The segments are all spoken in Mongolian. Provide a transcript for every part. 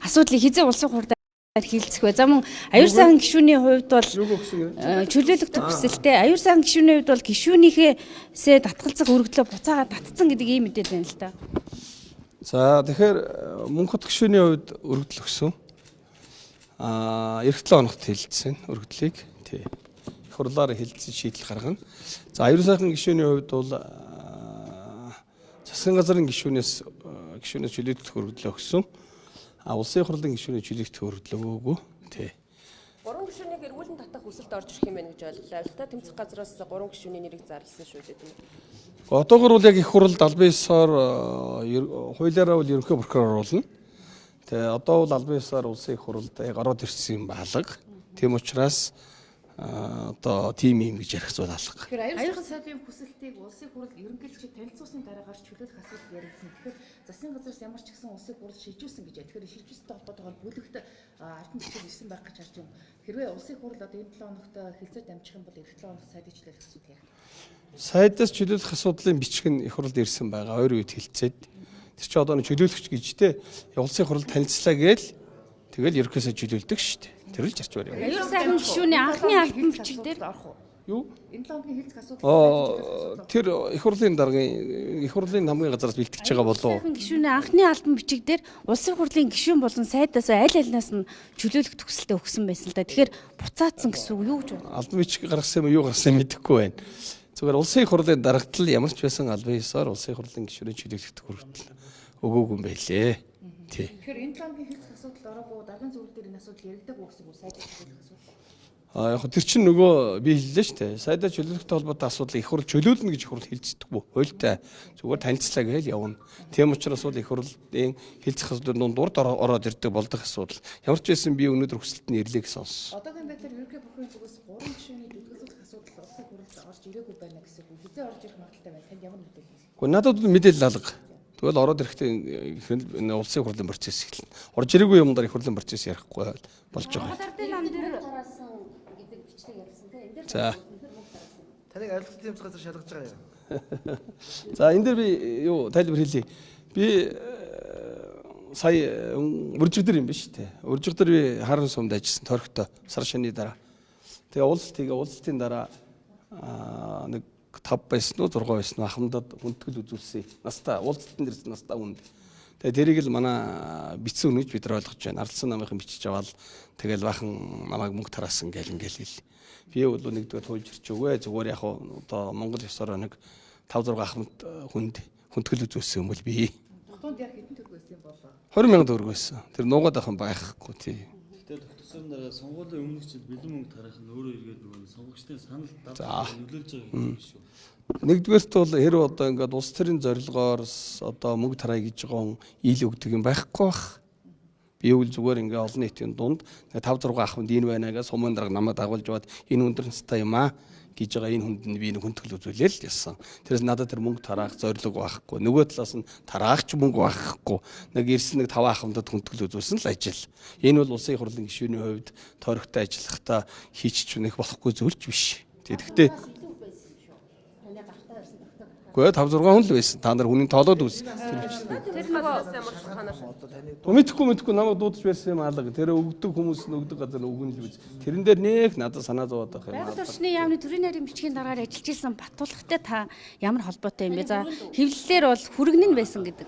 асуудлыг хэзээ улсын хурлаар хилцэх вэ? За мөн аюур сайхан гишүүний хувьд бол чөлөөлөх хүсэлтэй. Аюур сайхан гишүүний хувьд бол гишүүнийхээсээ татгалзах өргөдлөө буцаагаад татцсан гэдэг ийм мэдээлэл байна л да. За, тэгэхээр мөнхөд гишүүний хувьд өргөдөл өгсөн. Эх 7 хоногт хилцсэн өргөдлийг. Тий. Их хурлаар хилцсэн, шийдэл гаргана. За, аюул сайхан гишүүний хувьд бол засгийн газрын гишүүнээс чөлөөлөх өргөдлөө өгсөн. Улсын хурлын гишүүний чөлөөлөх өргөдлөө өгөөгүй. Тий. Гурван гишүүнийг эргүүлэн татах хүсэлд орж ирэх юм байна гэж ойлголоо. Авилтаа тэмцэх газраас гурван гишүүний нэрийг зарласан шүү дээ, тийм үү? Одоогор бол яг их хуралд албан ёсоор хуулиараа бол ерөнхий прокурор оруулна. Тэгээ одоо бол албан ёсоор улсын их хурлд яг ороод ирсэн юм алга. Тийм учраас одоо тийм юм гэж ярих зүйл алга. Тэгэхээр аюул сайхан сайдын хүсэлтийг улсын хурал ерөнхийлөгчид танилцуулсны дараагаар чөлөөлөх асуудал яригдсан. Тэгэхээр засгийн газраас ямар ч гэсэн улсын хурал шийдвэрсэн гэж. Тэгэхээр шийдвэрсэнтэй холбоотойгоор бүлэгт альбан бичиг ирсэн байх гэж харж байна. Хэрвээ улсын хурал одоо энэ 7 хоногт хэлцээ дамжих юм бол эх 7 хоногт сайдыг чөлөөлөх асуудал яригдана. Сайдаас чөлөөлөх асуудлын бичиг нь их хурлд ирсэн байгаа. Ойр үед хэлцээд. Тэр чинь одоо нэг чөлөөлөгч гэж те улсын хурал танилцлаа гээл тэгэл ерөнхийсөө чөлөөлдөг шүү дээ. Тэр л зарчмаар юм. Аюур сайхан гишүүний анхны альбан бичиг дээр орох уу? Юу? Энэ 7 хоногийн хэлцэх асуудал Тэр их хурлын даргын, их хурлын хамгийн газараас бэлтгэж байгаа болов уу? Сайхан гишүүний анхны альбан бичиг дээр улсын хурлын гишүүн болон сайдаас аль альнаас нь чөлөөлөх төсөлтөө өгсөн байсан л да. Тэгэхээр буцаацсан гэсэн үг юу гэж байна? Албан бичиг гаргасан юм уу, юу гаргасан мэдэхгүй байна. Зүгээр улсын их хурлын даргатлал ямар ч байсан албан ёсоор улсын их хурлын гишүүний чөлөөлөх хүртэл өгөөгүй юм байлээ. Тий. Тэгэхээр энэ 7 хоногийн хэлцэх асуудал ороогүй, даргын зөвлөл дээр энэ асуудал яригдаагүй гэсэн үг, сайдыг чөлөөлөх асуудал. Яг тэр чинь нөгөө би хэллээ шүү дээ. Сайдаа чөлөөлөхтэй холбоотой асуудал их хурл чөлөөлнө гэж их хурл хэлцдэггүй. Хуультай. Зүгээр танилцлаа гээл явна. Тийм учраас бол их хурлын хэлцэх асуудал дунд урд ороод ирдэг болдох асуудал. Ямар ч байсан би өнөөдөр хүсэлт нь ирлээ гэсэн сонссон. Одоогийн байдлаар ерөнхий прокурорын зүгээс гурван гишүүний дүтгэлзүүлэх асуудал улсын хурлд орж ирээгүй байна гэсэн үг. Хэзээ орж ирэх магадлалтай байна? Танд ямар мэдээлэл вэ? Гэхдээ надад бол мэдээлэл алга. Тэгвэл ороод ирэхдээ энэ улсын хурлын процесс эхэлнэ. Орж ирээгүй юм дээр их хурлын процесс ярихгүй болж байгаа. Монгол Ардын нам дээр тараасан гэдэг бичлэг явуулсан тийм энэ дээр. За. Таныг авилгын тэмцэх газар шалгаж байгаа юм. За, энэ дээр би юу тайлбар хэлье. Би сая үржигдэр юм биш үү? Үржигдэр би харан сумд ажилласан торхтой сар шины дараа. Тэгээ уулзалт хийгээ, уулзалтын дараа нэг 5 байсан уу, 6 байсан уу ахмадад хүндэтгэл үзүүлсэн. Настай уулзалтан дээрс настай хүнд. Тэгээ тэрийг л манай бичсэн үнэ гэж бид нар ойлгож байна. Ардсан намынхан бичиж аваад тэгэл бахан намайг мөнгө тараасан гэл ингээл хэл. Би бол нэгдүгээр туйлж ирч үгүй, зүгээр яг одоо Монгол ёсоор нэг 5 6 ахмад хүнд хүндэтгэл үзүүлсэн юм бол би. Дотоонд яг хэдэн төгрөг байсан юм болоо? 20 мянган төгрөг байсан. Тэр нуугаад авах юм байхгүй тий. Гэхдээ тогтсон дараа сонгуулийн өмнөх жил бэлэн мөнгө тарах нь өөрөө эргээд нөгөө сонгогчдын санал За. давж нөлөөлж байгаа юм биш үү? Нэгдүгээрт бол хэрэг одоо ингээд улс төрийн зорилгоор одоо мөнгө тарай гэж байгаа хүн ил өгдөг юм байхгүй бах. Би үл зүгээр ингээ олон нийтийн дунд 5 6 ахмад энэ байна гэж сумын дарга намайг дагуулж яваад энэ өндөр настай юм аа гэж байгаа энэ хүнд нь би нэг хүндэтгэл үзүүлээл ясан. Тэрээс надад тэр мөнгө тараах зорилго байхгүй. Нөгөө талаас нь тараахч мөнгө байхгүй. Нэг ирсэн нэг 5 ахмадад хүндэтгэл үзүүлсэн л ажил. Энэ бол улсын хурлын гишүүний хувьд тойрогтой ажиллахдаа хийчих нэг болохгүй зүйлч биш. Тэгэхдээ Үгүй, 5 6 хүн л байсан. Та нар хүний тоолоод үз. Тэр нөгөө Ямар шалтгаанаар Мэдхгүй намайг дуудаж барьсан юм алга. Тэр өгдөг хүмүүс нь өгдөг газар нь өгнө л үз. Тэрэн дээр нэг надад санаа зовоод байх юм. Байгаль орчны яамны төрийн нарийн бичгийн дараагаар ажиллаж исэн Батулгатай та ямар холбоотой юм бэ? За, хэвлэлээр бол хүргэн нь байсан гэдэг.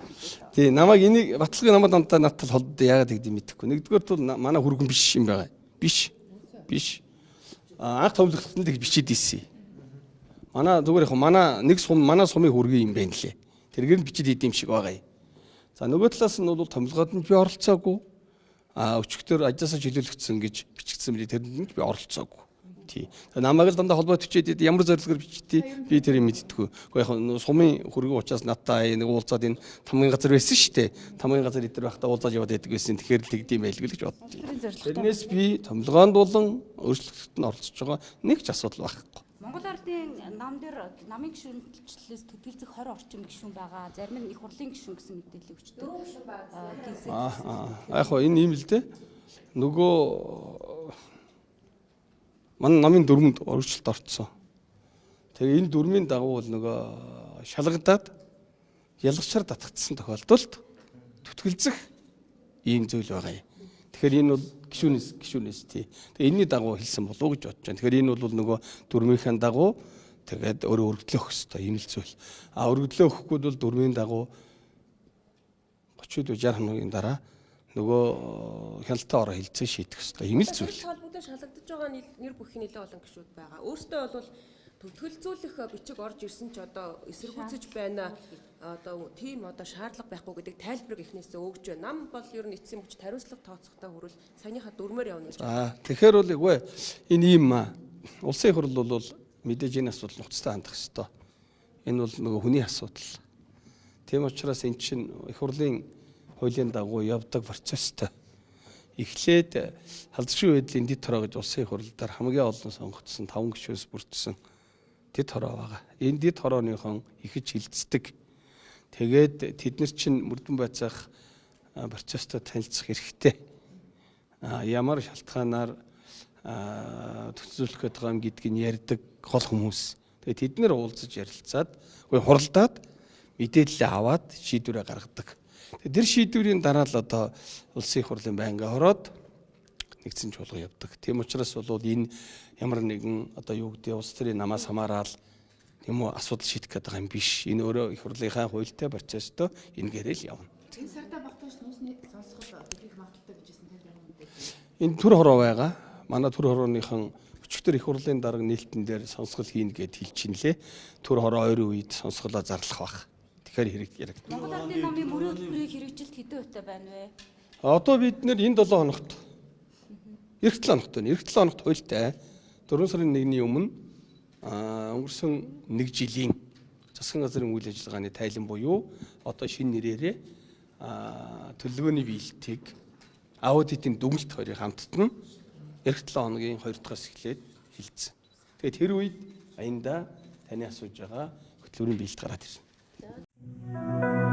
Тий, намайг энийг баталгын намайг дантаа надтай холбоотой яагаад гэдэг мэдэхгүй. Нэгдүгээр тул манай хүргэн биш юм байгаа. Биш. Биш. Анх томлогдсон л гэж бичээд ийсэн. Манай зүгээр яг манай нэг сум, манай сумын хүргэн юм байна лээ. Тэргээр нь бичээд идэм шиг байгаа юм. За, нөгөө талаас нь бол томилгоод нь би оролцоогүй. Өчигдөр ажлаасаа чөлөөлөгдсөн гэж бичигдсэн билий, тэрэнд нь би оролцоогүй. Тий. Намайг л дандаа холбоо бичээд ямар зорилгоор бичдээ би тэрийг мэддэггүй. Гэхдээ яг нөө сумын хүргэн учраас надтай нэг уулзаад энэ тамгын газар байсан шүү дээ. Тамгын газар идэр байхдаа уулзаад яваад байдаг байсан. Тэгэхээр л тэгдэм байл гэж боддیں۔ Төрийн зорилготой. Тэрнээс би томилгоонд болон өөрчлөлтөд нь оролцож байгаа нэг ч асуудал байхгүй. Монгол Ардын нам дээр намын гишүүнчлэлээс төтөлзөх 20 орчим гишүүн байгаа. Зарим нь их хурлын гишүүн гэсэн мэдээлэл өгчдөг. Яг хоо энэ юм л дээ. Нөгөө манай намын дүрмэнд өөрчлөлт орцсон. Тэгээ энэ дүрмийн дагуу бол нөгөө шалгадаад ялгчаар татагдсан тохиолдолд түтгэлзэх Ийм зүйл байгаа юм. Тэгэхээр энэ бол гишүүнээс тий. Тэгээ энэний дагуу хэлсэн болов уу гэж бодож байна. Тэгэхээр энэ бол нөгөө дүрмийнхээ дагуу тэгээд өөрөө өргөдлөө өгөх ёстой ийм л зүйл. А өргөдлөө өгөхгүй бол дүрмийн дагуу 30 60 хоногийн дараа нөгөө хяналтын ороо хилцээ шийдэх ёстой ийм л зүйл. Холбогдсон шалгагдаж байгаа нэр бүхий нэлээд олон гишүүд байгаа. Өөртөө бол төвтгөлзүүлэх бичиг орж ирсэн ч одоо эсэргүүцэж байна. Одоо тийм одоо шаардлага байхгүй гэдэг тайлбарыг эхнээсээ өгж байна. Нам бол ер нь эцсийн мөч хариуцлага тооцохдоо хүрвэл саяныхаа дүрмээр явна гэж. За тэгэхээр бол үгүй энэ ийм аа. Улсын их хурл бол мэдээж энэ асуудал нухацтай хандах ёстой. Энэ бол нөгөө хүний асуудал. Тийм учраас эн чинь их хурлын хуулийн дагуу явдаг процесстэй. Эхлээд халдшгүй байдлын дэд хороо гэж улсын их хурлаар хамгийн олон сонгогдсон 5 гишүүнээс бүрдсэн дэд хороо байгаа. Энэ дэд хорооныхон ихэж хилцдэг. Тэгээд тэд нар чинь мөрдөн байцаах процесстой танилцах эрхтэй. Ямар шалтгаанаар төцөлөх гээд байгаа юм гэдгийг нь ярьдаг гол хүмүүс. Тэгээд тэд нэр уулзаж ярилцаад, үгүй хуралдаад мэдээлэл аваад шийдвэрээ гаргадаг. Тэгээд тэр шийдвэрийн дараа л одоо улсын их хурлын байнга ороод нэгдсэн чуулга явдаг. Тийм учраас бол энэ ямар нэгэн одоо юу гэдэг улс төрийн намаас хамаарал юм уу асуудал шийдэх гээд байгаа юм биш. Энэ өөрөө их хурлынхаа хуультай процесстой энэгээрээ л явна. Энэ сарда багтааш нүүсний сонсгол бэлгэх магадлалтай гэж хэлсэн танд ямар мэдээ? Энэ төр хороо байгаа. Манай төр хорооныхон өчигдөр их хурлын дарга нээлтэн дээр сонсгол хийн гэд хэлчихнэ лээ. Төр хороо ойрын үед сонсголоо зарлах бах. Тэгэхээр хэрэг яригдана. Монгол Ардын намын мөрийн хөтөлбөрийн хэрэгжилт хэдэн хувьтай байна вэ? Одоо бид нэр энэ 7 хоногт эх 7 хоногт байна. Эх 7 хоногт хуультай 4 сарын 1-ний өмнө өнгөрсөн 1 жилийн засгийн газрын үйл ажиллагааны тайлан буюу одоо шинэ нэрээрээ төлөвлөгөөний биелэлтийг аудитын дүгнэлт хоёрыг хамттан эх 7 хоногийн 2 дахьаас эхлээд хилцсэн. Тэгээд тэр үед аянда таны асууж байгаа хөтөлбөрийн биелэлт гараад ирсэн.